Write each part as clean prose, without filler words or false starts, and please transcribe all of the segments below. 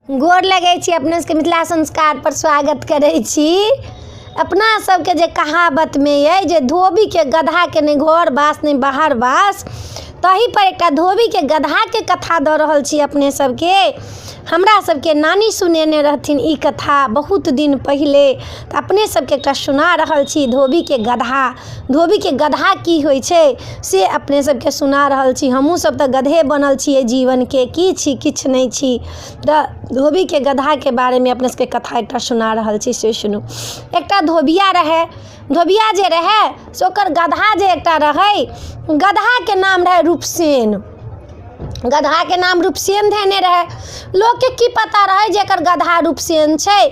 गोर लगै छी अपने सबके मिथिला संस्कारपर स्वागत करै छी। अपना सबके जे कहावतमे अइ जे धोबीके गदहाके नहि घर बास नहि बाहर बास, ताहिपर एकटा धोबीके गदहाके कथा दऽ रहल छी अपने सबके। हमरा सबके नानी सुनेने रहथिन ई कथा बहुत दिन पहिले, तऽ अपने सबके एकटा सुना रहल छी धोबीके गदहा। धोबीके गदहा की होइ छै से अपने सबके सुना रहल छी। हमहूँ सब तऽ गदहे बनल छी एहि जीवनके, की छी किछु नहि छी। तऽ धोबीके गदहाके बारेमे अपने सबके कथा एकटा सुना रहल छी, से सुनू। एकटा धोबिया रहै। धोबिया जे रहै से ओकर गदहा जे एकटा रहै, गदहाके नाम रहै रूपसेन। गदहाके नाम रूपसेन धेने रहै। लोकके की पता रहै जे एकर गदहा रूपसेन छै।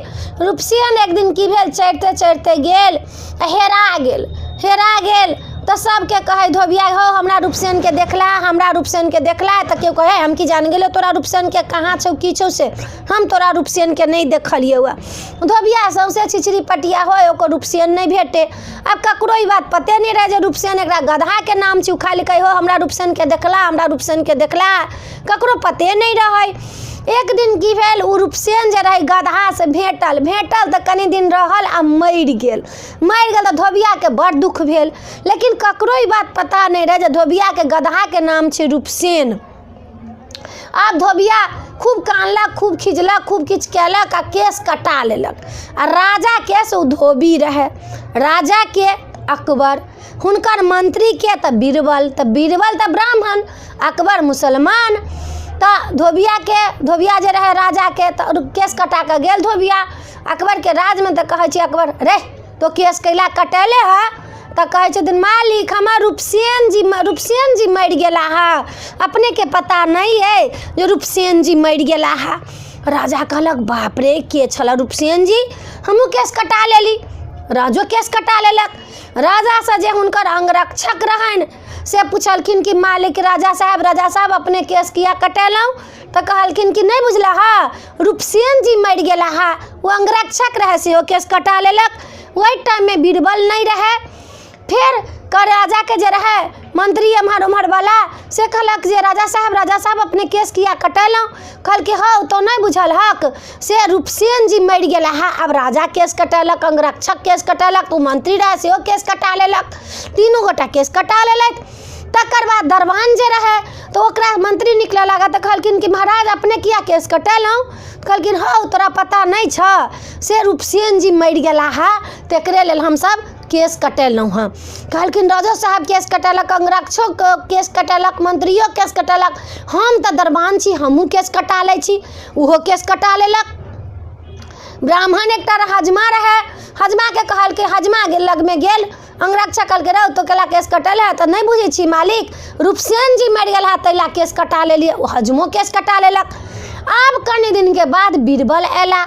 रूपसेन एक दिन की भेल, चरिते चरिते गेल आ हेरा गेल। हेरा गेल तऽ सबके कहै धोबिया, हौ हमरा रूपसेनके देखला, हमरा रूपसेनके देखला? तऽ केओ कहै, हम की जान गेलियौ तोरा रूपसेनके कहाँ छौ की छौ से, हम तोरा रूपसेनके नहि देखलियौ हँ। धोबिया सौँसे छिछरी पटिया होइ, ओकर रूपसेन नहि भेटै। आब ककरो ई बात पते नहि रहै जे रूपसेन एकरा गदहाके नाम छै। ओ खाली कहै, हौ हमरा रूपसेनके देखला, हमरा रूपसेनके देखला? ककरो पते नहि रहै। एक दिन की भेल, ओ रूपसेन जे रहै गदहा से भेटल। भेटल तऽ कनि दिन रहल आ मरि गेल। मरि गेल तऽ धोबियाके बड़ दुःख भेल, लेकिन ककरो ई बात पता नहि रहै जे धोबियाके गदहाके नाम छै रूपसेन। आब धोबिया खूब कानलक, खूब खिजलक, खूब किछु कयलक आ केश कटा लेलक। आ राजाके से ओ धोबी रहै, राजाके अकबर, हुनकर मंत्रीके तऽ बीरबल। तऽ बीरबल तऽ ब्राह्मण, अकबर मुसलमान। तऽ धोबियाके, धोबिया जे रहै राजाके, तऽ केश कटा कऽ गेल धोबिया अकबरके राजमे। तऽ कहै छै अकबर, रे तो केश कैला कटेले हऽ? तऽ कहै छथिन, मालिक हमर रूपसेन जी, रूपसेन जी मरि गेला हँ, अपनेके पता नहि अइ जे रूपसेन जी मरि गेला हँ? राजा कहलक, बाप रे, के छलऽ रूपसेन जी? हमहूँ केश कटा लेली। राजो केश कटा लेलक। राजासँ जे हुनकर अंगरक्षक रहनि से पुछलखिन कि मालिक राजा साहेब, राजा साहेब, अपने केश किया कटेलहुँ? तऽ कहलखिन कि नहि बुझलह हँ, रूपसेन जी मरि गेला हँ। ओ अंगरक्षक रहै, सेहो केश कटा लेलक। ओहि टाइममे बीरबल नहि रहै। फेर राजाके जे रहै मंत्री एम्हर ओम्हरवला, से कहलक जे राजा साहेब, राजा साहेब, अपने केश किया कटेलहुँ? कहलकै, हौ तो नहि बुझल हक से रूपसेन जी मरि गेला हँ। आब राजा केश कटेलक, अंगरक्षक केश कटेलक, ओ मंत्री रहै सेहो केश कटा लेलक। तीनू गोटा केश कटा लेलथि। तकर बाद दरबान जे रहै तऽ ओकरा मंत्री निकलऽ लागल, तऽ कहलखिन कि महाराज अपने किया केश कटेलहुँ? कहलखिन, हौ तोरा पता नहि छऽ से रूपसेन जी मरि गेला हँ, तकरे लेल हमसब केश कटेलहुँ हँ। कहलखिन, राजो साहब केश कटेलक, अंगरक्षो केश कटेलक, मंत्रियो केश कटेलक, हम तऽ दरबान छी, हमहूँ केश कटा लै छी। ओहो केश कटा लेलक। ब्राह्मण एकटा हजमा रहै। हजमाके कहलकै, हजमा लगमे गेल अंगरक्षक, कहलकै, रौ तो केला केश कटेले? तऽ नहि बुझै छी मालिक, रूपसेन जी मरि गेल हँ, ताहि लए केश कटा लेलियै। ओ हजमो केश कटा लेलक। आब कनि दिनके बाद बीरबल अयला।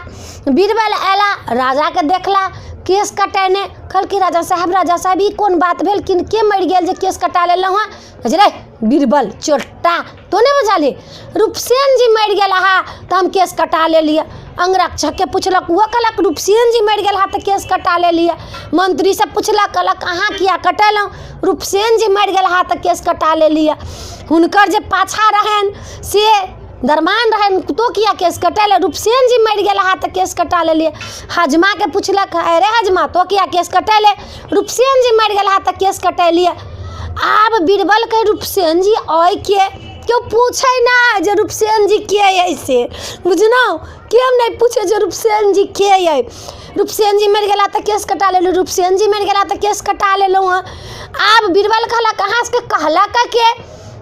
बीरबल अयला, राजाके देखला केश कटेने। कहलकै, राजा साहेब, राजा साहेब, ई कोन बात भेल? किनके मरि गेल जे केश कटा लेलहुँ हँ? कहै छै, रे बीरबल चोट्टा, तो नहि बुझलही, रूपसेन जी मरि गेल हँ तऽ हम केश कटा लेलियै। अंगरक्षकके पुछलक, ओहो कहलक रूपसेन जी मरि गेल हँ तऽ केश कटा लेलियै। मंत्रीसँ पुछलक, कहलक अहाँ किया कटेलहुँ? रूपसेन जी मरि गेल हँ तऽ केश कटा लेलियै। हुनकर जे पाछाँ रहनि से दरमान रहनि, तो किया केश कटेले? रूपसेन जी मरि गेल हँ तऽ केश कटा लेलियै। हजमाके पुछलक, अरे हजमा, तो किया केश कटेले? रूपसेन जी मरि गेल हँ तऽ केश कटेलियै। आब बीरबल कहै, रूपसेन जी अइ के? केओ पूछै नहि जे रूपसेन जी के अइ से, बुझलहुँ? केओ नहि पूछै जे रूपसेन जी के अइ। रूपसेन जी मरि गेला तऽ केश कटा लेलहुँ, रूपसेन जी मरि गेला तऽ केश कटा लेलहुँ हँ। आब बीरबल कहलक, अहाँ सबके कहलक के?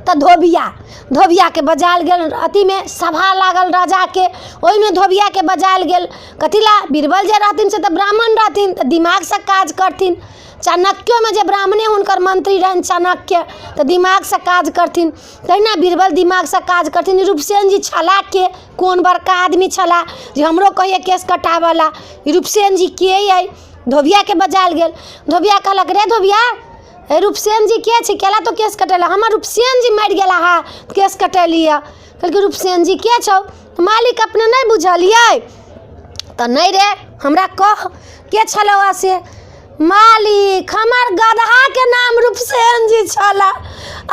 तऽ धोबिया, धोबियाके बजायल गेल। अथीमे सभा लागल राजाके, ओहिमे धोबियाके बजायल गेल। कथी लए? बीरबल जे रहथिन से तऽ ब्राह्मण रहथिन, तऽ दिमागसँ काज करथिन। चाणक्योमे जे ब्राह्मणे हुनकर मंत्री रहनि चाणक्य, तऽ दिमागसँ काज करथिन। तहिना बीरबल दिमागसँ काज करथिन। रूपसेन जी छलाह के? कोन बड़का आदमी छलाह जे हमरो कहैए केश कटाबऽ लए? ई रूपसेन जी के अइ? धोबियाके बजायल गेल। धोबिया कहलक, रे धोबिया, हे रूपसेन जी के छै? केला तो केश कटेला? हमर रूपसेन जी मरि गेला हँ, केश कटेलियै। कहलकै, रूपसेन जी के छौ? मालिक अपने नहि बुझलियै? तऽ नहि रे, हमरा कह के छलौ हँ से। मालिक हमर गदहाके नाम रूपसेन जी छलऽ।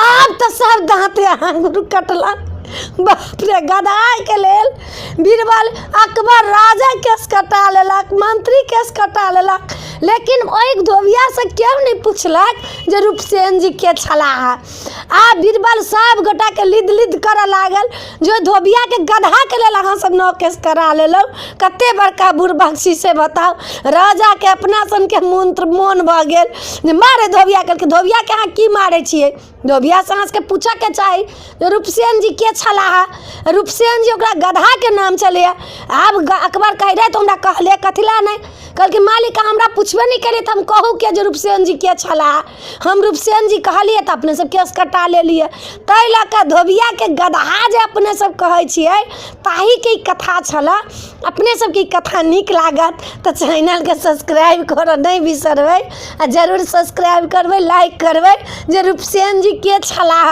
आब तऽ सब दाँते आङ्गुर कटलक। बाप रे, गदहाके लेल बीरबल अकबर राजा केस कटा लेलक, मंत्री केस कटा लेलक, लेकिन ओहि धोबियासँ केओ नहि पुछलक जे रूपसेन जी के छलाह। आ बीरबल सब गोटाके लिद लिद करऽ लागल जे ओहि धोबियाके गदहाके लेल अहाँ सब नओ केस करा लेलहुँ, कते बड़का बुड़बक छी से बताउ। राजाके अपना सनके मंत्र मोन भऽ गेल जे मारे धोबिया। कहलकै, धोबियाके अहाँ की मारै छियै? धोबियासँ अहाँ सबके पूछऽके चाही जे रूपसेन जी के छलाह। रूपसेन जी ओकरा गदहाके नाम छलैए। आब अकबर कहै रहै तऽ हमरा कहले कथी लए नहि? कहलकै, मालिक, अहाँ हमरा पुछबे नहि केलियै तऽ हम कहू के जे रूपसेन जी के छलाह? हम रूपसेन जी कहलियै तऽ अपने सब केस कटा लेलियै। ताहि लऽ कऽ धोबियाके गदहा जे अपने सब कहै छियै, ताहिके ई कथा छलए। अपने सबके ई कथा नीक लागत तऽ चैनलके सब्सक्राइब करऽ नहि बिसरबै आ जरूर सब्सक्राइब करबै, लाइक करबै जे रूपसेन जी के छलाह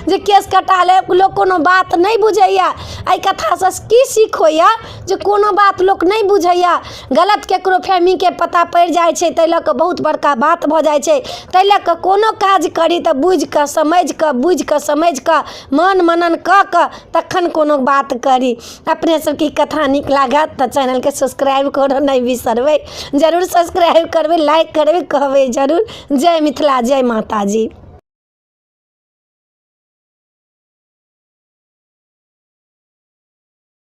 जे केस कटा ले। लोक कोनो बात नहि बुझैए। एहि कथासँ की सीख होइए जे कोनो बात लोक नहि बुझैए, गलत ककरो फहमीके पता पड़ि जाइ छै, ताहि लऽ कऽ बहुत बड़का बात भऽ जाइ छै। ताहि लऽ कऽ कोनो काज करी तऽ बुझि कऽ समझि कऽ, बुझि कऽ समझि कऽ, मन मनन कऽ कऽ तखन कोनो बात करी। अपने सबके ई कथा नीक लागत तऽ चैनलके सब्सक्राइब करऽ नहि बिसरबै। जरूर सब्सक्राइब करबै, लाइक करबै, कहबै जरूर। जय मिथिला, जय माताजी।